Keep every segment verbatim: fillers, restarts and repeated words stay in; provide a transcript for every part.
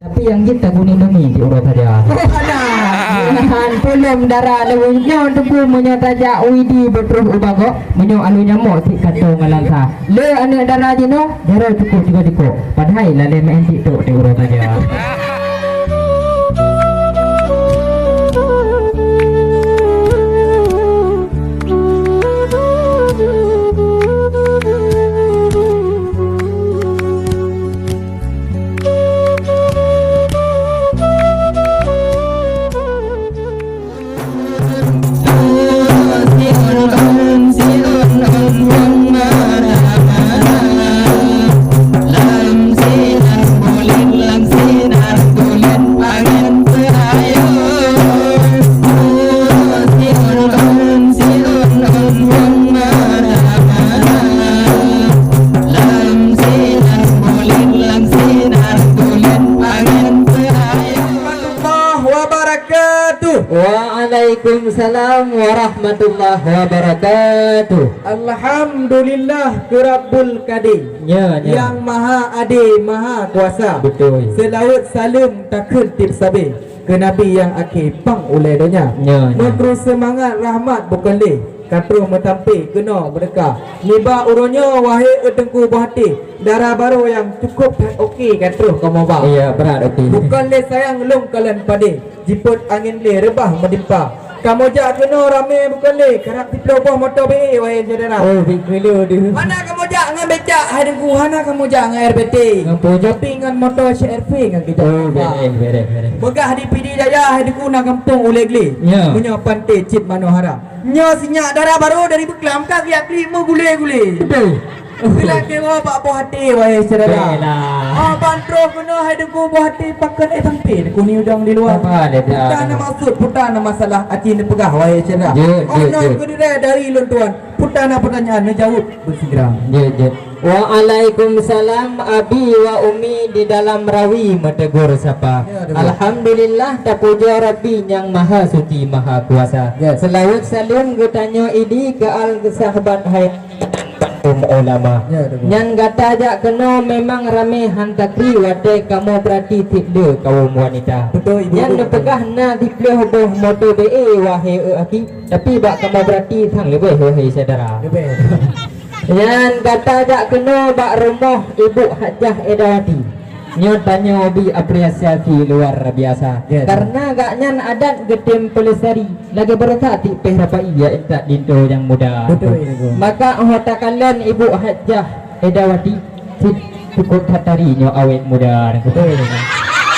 Tapi nyang jeuet tagun Indomie di uroe saja. Oh, alah. Nahan polom dara lewat nyoe teungku meunyoe tajak widi beutôh u bagok, meunyoe alu nyamok sit kantong ngalansa. Le aneuk dara jinoe, jaroe cukup tiga-tiga. Padahai lalé main TikTok di uroe saja. Warahmatullahi wabarakatuh. Waalaikumsalam warahmatullahi wabarakatuh. Alhamdulillah keu Rabbul Kadir. Ya, ya. Nyang Maha Adé, Maha Kuasa. Beutôi. Seulaweuet saleuem takheun tieb sabe keu Nabi nyang akhé pang ulée donya. Ya, ya. Meukrue seumangat rahmat bukon lé ka troh meutampe keunoe meudeuka. Nibak uroe nyoe, wahé e teungku boh até, dara barô nyang cukup that oke ka troh kamoe ba. Iya, brat oke. Bukon lé sayang lôn kalon padé, jipot angén lé reubah meudimpa. Kamoe jak keunoe ramé bukon lé, karab siplôh boh moto B E, wahé syedara. Oh, bit keulo deuh. Hana kamoe jak ngon becak, hai teungku, hana kamoe jak ngon R B T. Ngon Peugeot. Tapi ngon moto C R V ngon geujak. Oh, beres, beres, beres. Peugah di Pidie Jaya, hai teungku, na gampông Ulée Glé. Ya. Meunyoe panté cit manohara. Nyoe sinyak dara barô dari Beuklam ka geujak klik meugulé-gulé. Beutôi. Silakée woe bak boh até, wahé syedara. Bela. Oh, ban troh keunoe hai teungku boh até pakon éh sampé teungku ni udang di luwa. Apa dia dah? Peue na maksud, peue na masalah aci neupeugah, wahé syedara. Jeuet, oh, jeuet, jeuet. Keudirai dari lôn tuan. Peue na peutanyaan neujaweueb beuseugeura. Jeuet, jeuet. Waalaikumsalam, abi wa umi di dalam rawi meutegur sapa. Ya, betul. Alhamdulillah, tapujoe Rabbi nyang Maha Suci, Maha Kuasa. Ya. Seulaweuet saleuem geutanyoe idi keu al sahabat hai bantum ulama. Ya, betul. Nyan gata jak keunoe memang ramé han takri watée kamoe peurati tieb le kawom wanita. Betul, ibu. Nyan neupeugah na siplôh boh moto B E, wahé e aki, tapi bak kamoe peurati sang leubeh, wahé syedara. Leubeh. Nyan gata jak keunoe bak rumoh Ibu Hajah Edawati. Nyoe tanyoe bi apresiasi luar biasa. Ya, ya. Karena gaknyan adat geutem peulestari lagée baroesa tieb péh rapai ya intat linto nyang muda. Betul, ya, betul. Maka oh takalon Ibu Hajah Edawati, cit cukup that tari nyoe awet muda. Betul, ya, betul.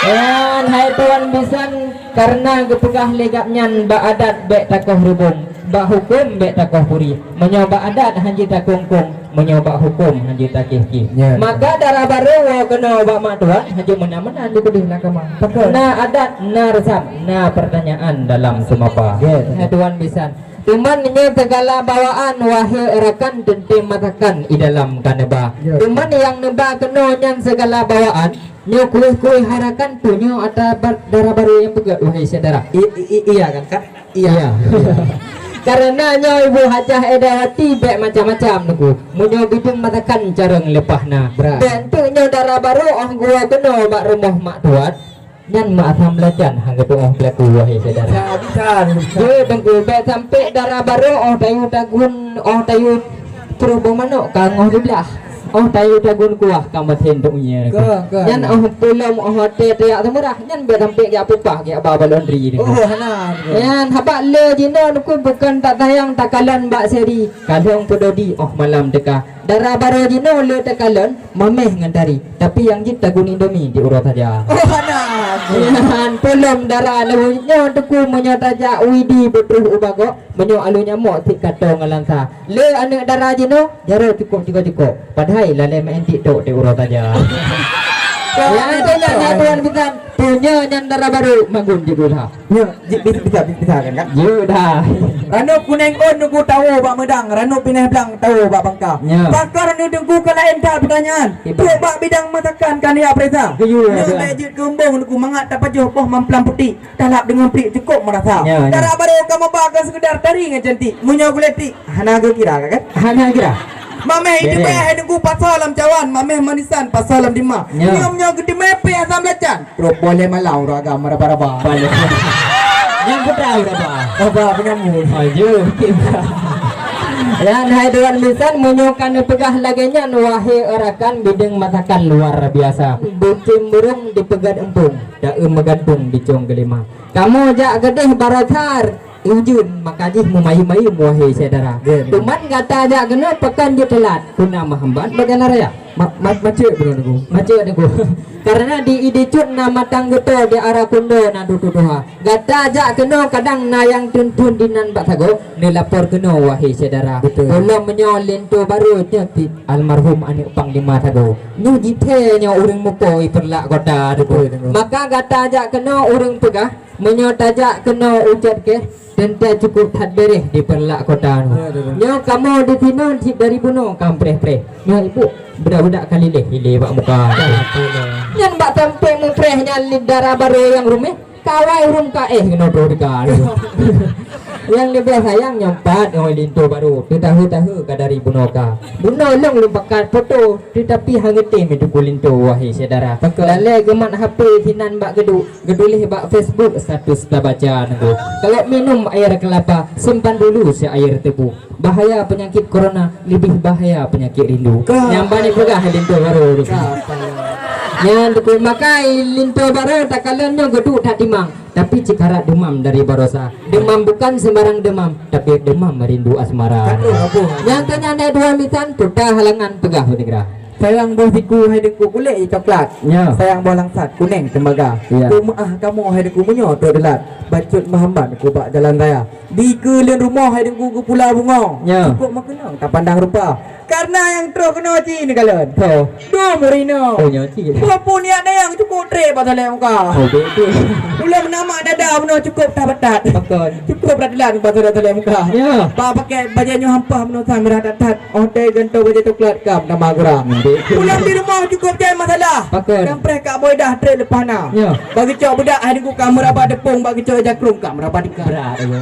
Nyan hai tuan bisan, karena geupeugah lé gaknyan bak adat bék takoh rubong. Bak huköm bék takoh puri, meunyoe bak adat han jeuet takong-kong, meunyoe bak huköm han jeuet takéh-kéh. Ya. Maka dara barô woe keunoe bak mak tuan, han jeuet meunan-meunan dikeudeh lam kama. Pakon? Na adat, na reusam, na peurtanyaan dalam seumapa. Ya, betul. Hai tuan bisan. Teuma nyoe sigala bawaan wahé rakan teuntée masakan i dalam ka neuba. Ya. Teuma nyang neuba keunoe nyan sigala bawaan, nyoe kueh-kueh hai rakan, peue nyoe atra ba-, dara barô nyang peugét, wahé syedara. I, i, i, iya kan, Kak? Iya. Iya. Karena nyoe Ibu Hajah Edawati bék macam-macam teungku. Meunyoe bideueng masakan carông leupah na. Brat. Bék enteuk nyoe dara barô oh geuwoe keunoe bak rumoh mak tuan, nyan mak asam belacan han geutuoh beulaku, wahé syedara. Bisa, bisa, bisa. Jeuet teungku, bék sampai dara barô oh tayue tagun, oh tayue troh boh manok ka ngoh diblah. Oh tayue tagun kuah ka maté untuk nyan. Ke, ke. Nyan oh pulom oh até tajak seumeurah, nyan bék sampai jak peupah jak ba balon ri ni. Oh, hana. Nyan haba le jinoe teungku bukon tak sayang takalon bak seri. Kalon peudodi oh malam teuka. Dara barô jinoe le takalon maméh ngon tari. Tapi nyang jeuet tagun Indomie di uroe saja. Oh, hana. Nyan pulom dara lewat nyoe teungku meunyoe tajak widi beutôh u bagok. Meunyoe alu nyamok sit kantong ngalansa. Le aneuk dara jinoe, jaroe cukup-cukup. Padahai lalé main TikTok di uroe saja. Nyan tuan bisan, peue nyan dara barô magun jeuet usaha. Nyoe, ji-, bisa, bisa, bisa kan, Kak? Jeuet dah. Ranub kunéng ôn teungku tawoe bak meudang, ranub binéh blang tawoe bak bangka. Ya. Pakon nyoe teungku ka laén that peutanyaan. Iban. Trok bak bidang masakan ka neujak peuriksa. Geuyue, nyoe geuyue. Bék jeuet keu umbông teungku mangat tapajoh boh mamplam putéh. Talab deungon pliek cukup meurasa. Ya, ya. Dara barô kamoe ba kon seukeudar tari ngon cantik. Meunyoe gulé tik, hana geukira, kan? Hana geukira. Mameh itu beh hai Teungku pasoe lam cawan, mameh manisan pasoe lam dima. Ya. Nyoe-nyoe geuteumé pih asam lacan. Trok boleh malau ureueng agam raba-raba. Boleh. Nyang putra raba. Raba penyambut. Oh, ya. Ya, hai Tuan Bisan, meunyoe ka neupeugah lagée nyan, wahé rakan, bideueng masakan luar biasa. Bucin burung dipeugét empung, daun meugantung di cong geulima. Kamoe jak keudeh baroe that, ujeuen maka jih meumayeuem-mayeuem, wahé syedara. Ya, ya. Teuma gata jak keunoe pakon jeuet teulat, peue na meuhambat bak jalan raya. Ma-, ma-, macet beuna, Teungku. Macet, Teungku. Karena di Iddi Cut na Matang Geuto, di Ara Kundo na Dutu Tuha. Gata jak keunoe kadang na nyang thon-thon dinan bak sagoe, neulapor keunoe, wahé syedara. Betul. Tolong meunyoe linto barô nyoe ti almarhum aneuk Panglima Sagoe. Nyoe jithée nyoe ureueng muko i Peureulak Kota, Teungku. Betul, Teungku. Maka gata jak keunoe ureueng peugah, meunyoe tajak keunoe ucot keh, teuntée cukup that beureh di Peureulak Kota nyoe. Ya, betul. Nyoe kamoe di sinoe cit dari bunoe ka preh-preh. Nyoe ibu, budak-budak ka lileh, lileh bak muka. Ya, betul. Nyan bak sampoe mupreh nyan li dara barô nyang ruméh, kawai ureueng ka éh keunoe troh dika. Nyang leubeh sayang nyoe pat ngon linto barô, teutahe-tahe ka dari bunoe ka. Bunoe lôn lôn pakat foto, teutapi hana tém Teungku linto, wahé syedara. Betul. Lalée geumat H P sinan bak geuduek, geutuléh bak Facebook status tabaca, Teungku. Kalau minum air kelapa, simpan dulu si air tebu. Bahaya penyakit corona, lebih bahaya penyakit rindu. Ka. Nyang bani peugah linto barô tu. Ka, ka. Nyan Teungku, maka linto barô takalon nyoe geuduek that timang, tapi cit karat deumam dari baroesa. Deumam bukan sembarang deumam, tapi deumam rindu asmara. Ka tu, apa? Nyang tanya naik dua misan, tuta halangan peugah beunegra. Sayang boh siku hai Teungku kulét i coklat. Ya. Sayang boh langsat kunéng tembaga. Ya. Peumeu'ah kamoe hai Teungku meunyoe trok teulat. Bacut meuhambat Teungku bak jalan raya. Di keuleuen rumoh hai Teungku geupula bungoe. Ya. Cukup meukeunong tapandang rupa. Karena nyang troh keunoe ci neukalon. Troh. Dum ureueng inoe. Oh, nyoe ci. Peue-peue niat dayang cukup treb bak saleuem muka. Oh, beutôi. Ulôn nama dada bunoe cukup that batat. Pakon. Cukup that teulat bak saleuem muka. Ya. Bak pakai bajée nyoe hampah bunoe sa mirah that-that. Oh, teuh gantoe bajée coklat ka nama gura. Pulang di rumoh cukup jai masalah. Pakon. Dan preh kak boy dah treb leupah na. Ya. Bagi cok budak hai Teungku ka meuraba deupông, bagi cok jakrong ka meuraba dika. Brat, ya.